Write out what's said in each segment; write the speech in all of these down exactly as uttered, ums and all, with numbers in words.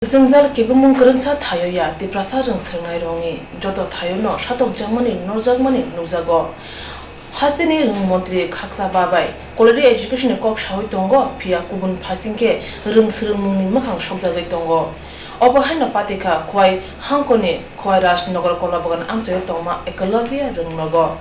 Jwngjal kebengmung kwrwngsa thaio ya, Tiprasa rwng swrwngnairokni joto thaio'-no satokjakmani norjakmani nukjago. Hasteni rwng montri khaksa babai Quality Education ni kok sawi tongo, phiya kubun phaising khe rwng swrwngmungni mwkhang sokjagwi tongo. Obo haino patikha Khowai hangkoni Khowai Rajnagar Kolabagan amchaio tongma Ekalavya rwngnogo.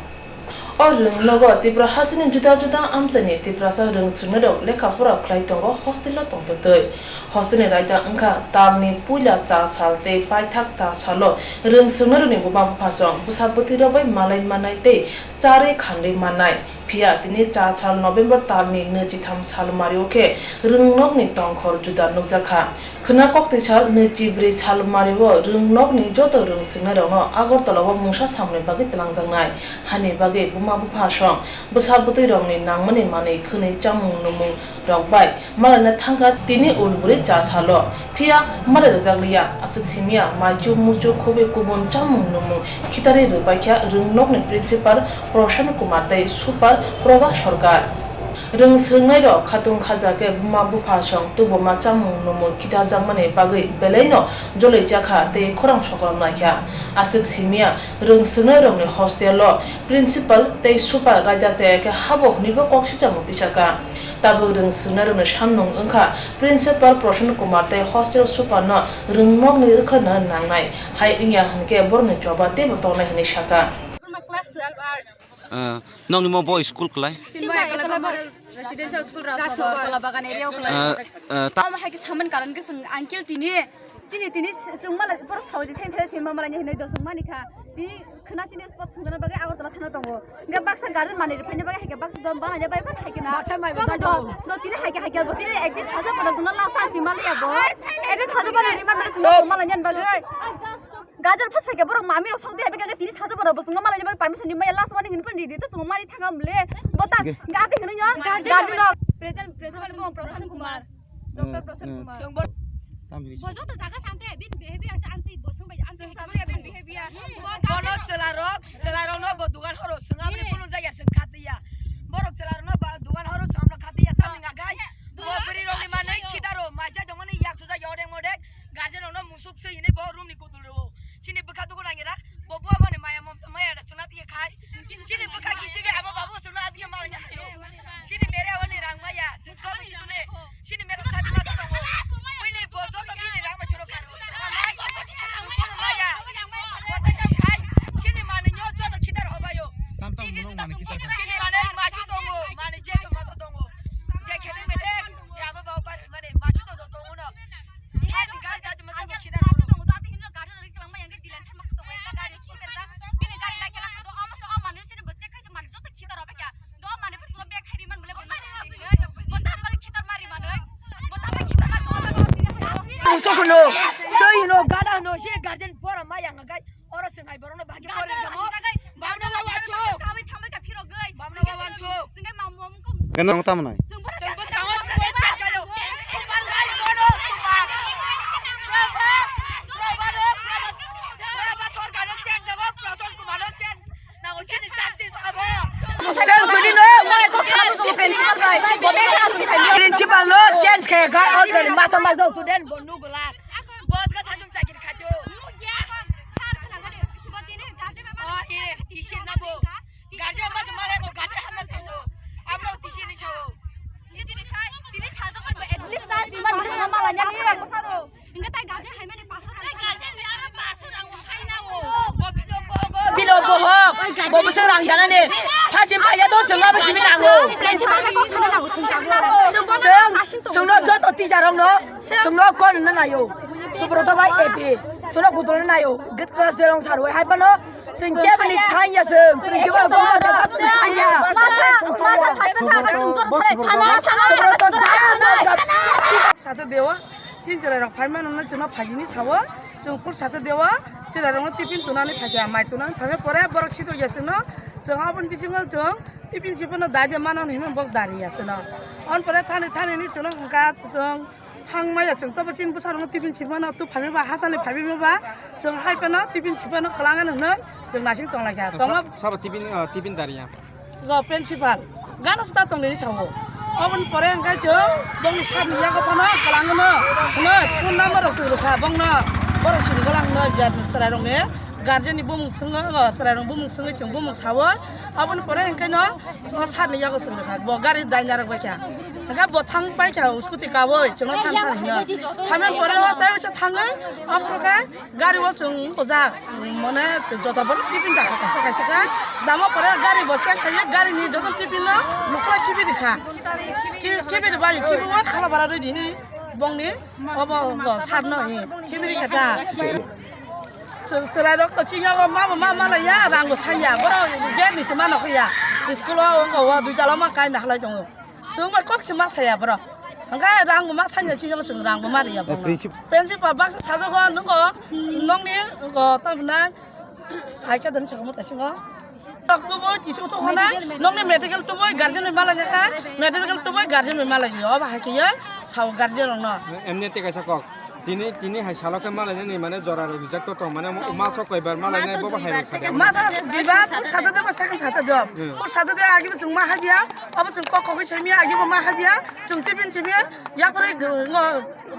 O rwngnogo Tripura hasteni juda juda amchaini Tiprasa rwng swrwngnairok lekha pora khlai tongo, hostel o tongtwtwi. Hostel ni raida wngkha talni puila cha sal tei paithak cha salo rwng swrwngnairokni buma buphasong bwsa bwtwirok bai malai mannai tei charwi khandwi mannai. Phiya tini cha sal November talni nwi chitham sal mario khe rwngnokni tongkhor juda nukjakha. Khwna koktwi sal nwi chibrwi sal mario rwngnokni joto rwng swrwngnairokno Agartala o mungsa samni bagwi twlangjaknai. Hani bagwi buma buphasong bwsa bwtwirokni nangmani manwi khwnwi chamung nwmung rok bai malaina thangkha tini ulburi cha salo. Phiya malai rwjakliya, aswk simiya, maichu muchu khobwi kubun chamung nwmung khitarwi rwbaikha rwngnokni principal Prashan Kumar tei super Prabha Sarkar. Rwng swrwngnairok khatung khaja khe buma buphasong tubuma chamung nwmung khitarjakmani bagwi belaino jolaijakha tei khorang soklam naikha. Aswk simiya, rwng swrwngnairokni hostel o principal tei super raida chaya khe habo hwnwibo kok sijamung tisaka. Tabuk rwng swrwngnairokni samnung wngkha principal Prashan Kumar tei hostel super no rwngnokni rwkhlai nana nangnai, hai wngya hwnkhe borokni choba teibo tongnai hwnwi saka. Class twelve arts. Ah, nokni mo bo school kwlai? Chinmaya Eklavya Model Residential School, Rajnagar, Kolabagan area o kwlai. Ah, ah, ta- Tamo hai khe saman karon khe chwng uncle tini, chini tini chwng mala borok sawi je sen sen ma mala ni hinwi do chwng mani kha. Tini khwna chini spot thwngna bagwi Agartala thana tongo. Hingke baksa guardian mani rwphaina bagwi hai khe baksa dom bana ya bai phano hai khe na. Baksa mai Tamo baksa do, dom. Do tini hai khe hai khe bo tini ekdin saja pora chwngno last time chwng mali ya bo. Ekdin saja pora rima mali chwngno mala ni bagwi. Guardian phas phaikhe borok mami rok songdi hai khe tini saja borok bo chwngno malai permission ni maya last warning hinwi phone ridi to chwngno mari thanga mole. Bota Okay. Gati hinwi nyo Guardian. Guardian rok present, present bo Prashan Kumar, Doctor Hmm, Prashan hmm. Kumar. Chwng bo Tam jini Bo joto jaga sante bin behavior sa anti bo sung bai anti Chwng sa samle bin behavior. Bo Bono guardian rok chwla rok, chwla rok no bo dugan horo swng abri Ye. Kunu jaya swng khatiya. Borok chwla rok no ba dugan horo swng abri khatiya tam nga gai. Bo Bo bwrwi rok ni manwi chwla chidaro maisa jongoni yak suja yodeng modeng. Guardian rokno musuk swi hinwi bo room ni kutul rwo. Chini bwkha dugu nangira, bo bo aboni maya momto maya da suna tiye khai. Chini bwkha kichige abo babu suna atiye mala nya hayo. Chini mere awani rang maya, joto kichune. Chini mere thati masa tongo. Buini bo joto bini rang maya chiro khai. Maya. Bo ta kam khai. Chini mani nyo joto khitar hobayo. Tam tam mulung mani khitar khai. Chini mani machu tongo, mani je to machu tongo. Je khede mede, je abo babu par mani machu to tongo no. Sokono, soino, gada no, sini guardian pora maya ngagai, oro sengai borokno bagi pori gamo. Bamno ba wansu. Bamno ba wansu. Kena nang tamo nai. Sel kuni no, mai ko sabu jong principal bai. Bobe class ni sai. Principal no change khe ga, already masa masa student bo nugula. Bot ga thajum chakiri khajo. Oh, eh, isir na bo. Guardian mas male ko guardian hamna thango. Amno tisi ni sao. At least sa jiman mala nyani. Hingke tai guardian hai mani paso rang. Guardian ni aro paso rang hai na o. Pilo bohok, bo bwswk rang dana ni. Thajim phaiya do swnga bwsimi nango. Principal bai kok sana nango, sung tanglo. Sung, sungno joto teacher rokno, sungno kon na nayo. Subroto bai A P, sungno kutulna nayo. Gate class delong sarwe hai pano, sing kebani thanya sung. Principal ko ma thanya. Masa, masa sai pa thang, sung jor thai. Thana sana. Subroto daya sung. Sate dewa. Chin chwrairok phai mano no chwngno phaikini sao, chwng phur sate dewa, chwrairokno tiffin tunani phaikha, mai tunani phaikha pore borok sitokya chwngno, chwng aboni bisingo chwng tiffin siphano dai de mano hinwi borok dariya chwngno. On pore thani thani ni chwngno hwnkha chwng thangmaya chwng tobo chini bwsarokno tiffin siphano tu phaimaba hachali phaimaba chwng hai phano tiffin siphano kwlangani hwnwi chwng nasing tonglaikha. Tongo. Sabo tiffin, ah, tiffin dariya. Go principal, gana sita tongdini sao. Aboni pore hwnkhe chwng bongni sakni yago phano kwlangno hwnwi phone number rok swng rwkha bongno. Borok swng kwlangno je chwrairokni guardian ni bumung swngo, chwrairok bumung swngwi chwng bumung sawi. Aboni pore hwnkhe no o sakni yago swng rwkha, bo gari dainarok bai kha. Hwnkhe bo thang pai kha scooty kawi chwngno thang thang hino. Phaimani pore o tei uaisa thangwi aphuru khe gari o chwng ujak mane joto borok tiffin dakha kaisa kaisa khe. Dama pore gari bo check khaiwi gari ni joto tiffin no lukhra kibi rikha. Ki-, kibi ribai kibi o thangla bara rwi dini bongni obo go sat no hi kibi rikha ta. Chwrai rok to chini o ma bo ma malaya rang bo sanya borok gate ni se ma nokya school o go o dui tala ma kai na halai tongo. Chwng bai kok se ma saya borok. Hwnkhe rang bo ma sanya chini o chwng rang bo ma riya borok. Princip- Principal baksa sajago nungo nongni go tamna hai ka dan sakamo tasingo. Tok tubui tisuk tok hana nongni medical tubui guardian bai malai kha medical tubui guardian bai malai di obo hai khe sao guardian rok no. Emni te kaisa kok. Tini, tini hai salo khe malainani mane jora rok rijak to tong mane ma sok kaibar malainai bobo hai rok khade. Masa biba pur sata de ba second sata de. Hmm. Pur sata de agi bo chwng ma habia, abo chwng kok kok semi agi bo ma habia, chwng tipin semi ya pore ngo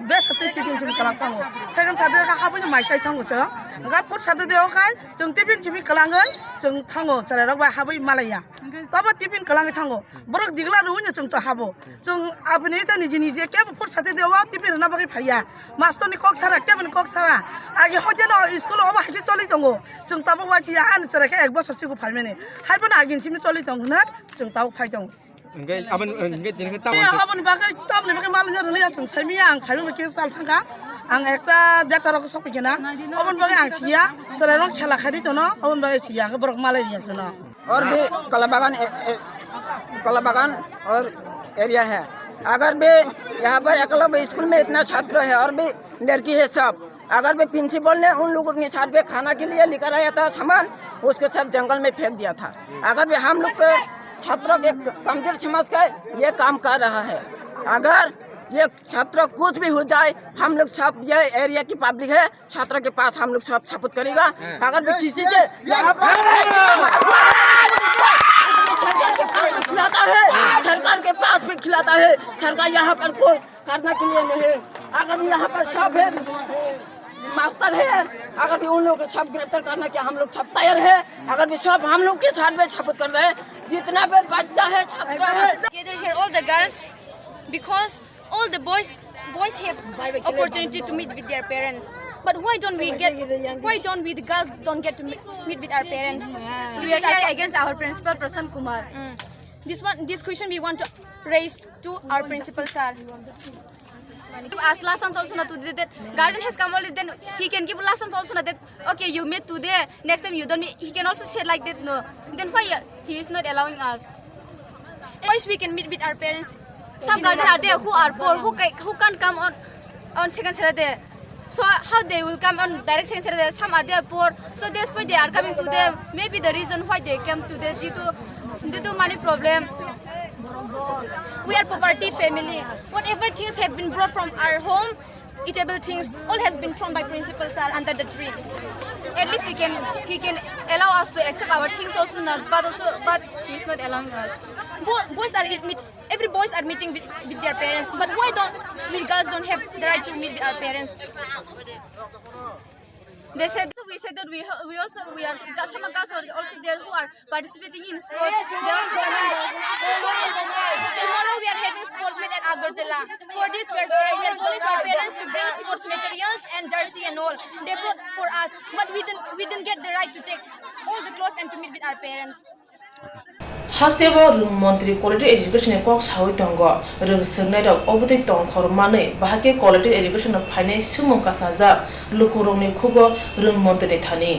bes sata tipin semi kala thango. Second sata de habui mai sai thango chwng. Ga pur sata de o kai chwng tipin semi kalangoi chwng thango chwrai rok ba habui malaiya. Tabo tipin kalangoi thango. Borok digla rwino chwng to habo. Chwng aboni je niji niji kebo pur sata de o tipin rwna bagwi phaiya. Mastorni kok sara, keboni kok sara. Agi hoite no school obo hai khe choli tongo. Chwng tabuk waisiya, ani chwrai khe ek bosor sigo phaimani. Hai phano agini simi choli tong hwnwi chwng tabuk phai tongo. Hwnkhe aboni, hwnkhe tini khe tamo Aboni bagwi, tamoni bagwi malwino rwliya chwng saimiya ang phaimani khe chal thangkha. Ang ekta deta rok sokphi khena. Aboni bagwi ang siya, chwrairok khela khaidi tono, aboni bagwi siya, ang borok malai riya chwngno. और भी कलाबागान ए-, ए-, कलाबागान और एरिया है। अगर भी यहाँ पर एकलव्य स्कूल में इतना छात्र है और भी लड़की है सब, अगर भी प्रिंसिपल ने उन लोगों के साथ भी खाना के लिए लेकर आया था सामान, उसको सब जंगल में फेंक दिया था। अगर भी हम लोग के छात्रों के कमजोर समझ कर ये काम कर रहा है, अगर ये छात्र कुछ भी हो जाए, हम लोग सब ये एरिया की पब्लिक है, छात्रों के पास हम लोग सब सपोर्ट करेगा। हाँ। अगर भी किसी से यहाँ पर सरकार के पास भी खिलाता है, सरकार के पास भी खिलाता है, सरकार यहाँ पर कोई करने के लिए नहीं है। अगर भी यहाँ पर सब है, मास्टर है, अगर भी उन लोगों को सब गिरफ्तार करने के हम लोग सब तैयार है। अगर भी सब हम लोग के साथ में सपोर्ट कर रहे हैं, जितना भी बच्चा है, छात्र है, Gather here all the girls because all the boys, boys have opportunity to meet with their parents. But why don't we get, why don't we, the girls, don't get to meet, meet with our parents? We are here against our principal, Prashant Kumar. Mm. This one, this question we want to raise to our principal sir. Give us lessons also na today that guardian has come only, then he can give lessons also na that, okay, you meet today, next time you don't meet. He can also say like that, no. Then why he is not allowing us? Why we can meet with our parents? Some guardian are there who are poor, who ca-, who can't come on, on second Saturday. So how they will come on direct second Saturday? Some are there poor, so that's why they are coming today. Maybe the reason why they came today due to, due to money problem. We are poverty family. Whatever things have been brought from our home, eatable things, all has been thrown by principal sir under the tree. At least he can, he can allow us to accept our things also not, but also, but he is not allowing us. Bo-, boys are admit-, every boys are meeting with, with their parents, but why don't we girls don't have the right to meet with our parents? They said, we said that we ha-, we also, we are, some girls are also there who are participating in sports. They also Tomorrow we are having sports meet at Agartala. For this we are, we are calling to our parents to bring sports materials and jersey and all. They brought for us, but we didn't, we didn't get the right to take all the clothes and to meet with our parents. Hasteo rwng montri quality education ni kok sawi tongo. Rwng swrwngnairok obotwi tongkhor manwi bahai khe quality education no phainai swngmung kasajak lukurokni khugo rwng montri ni thani.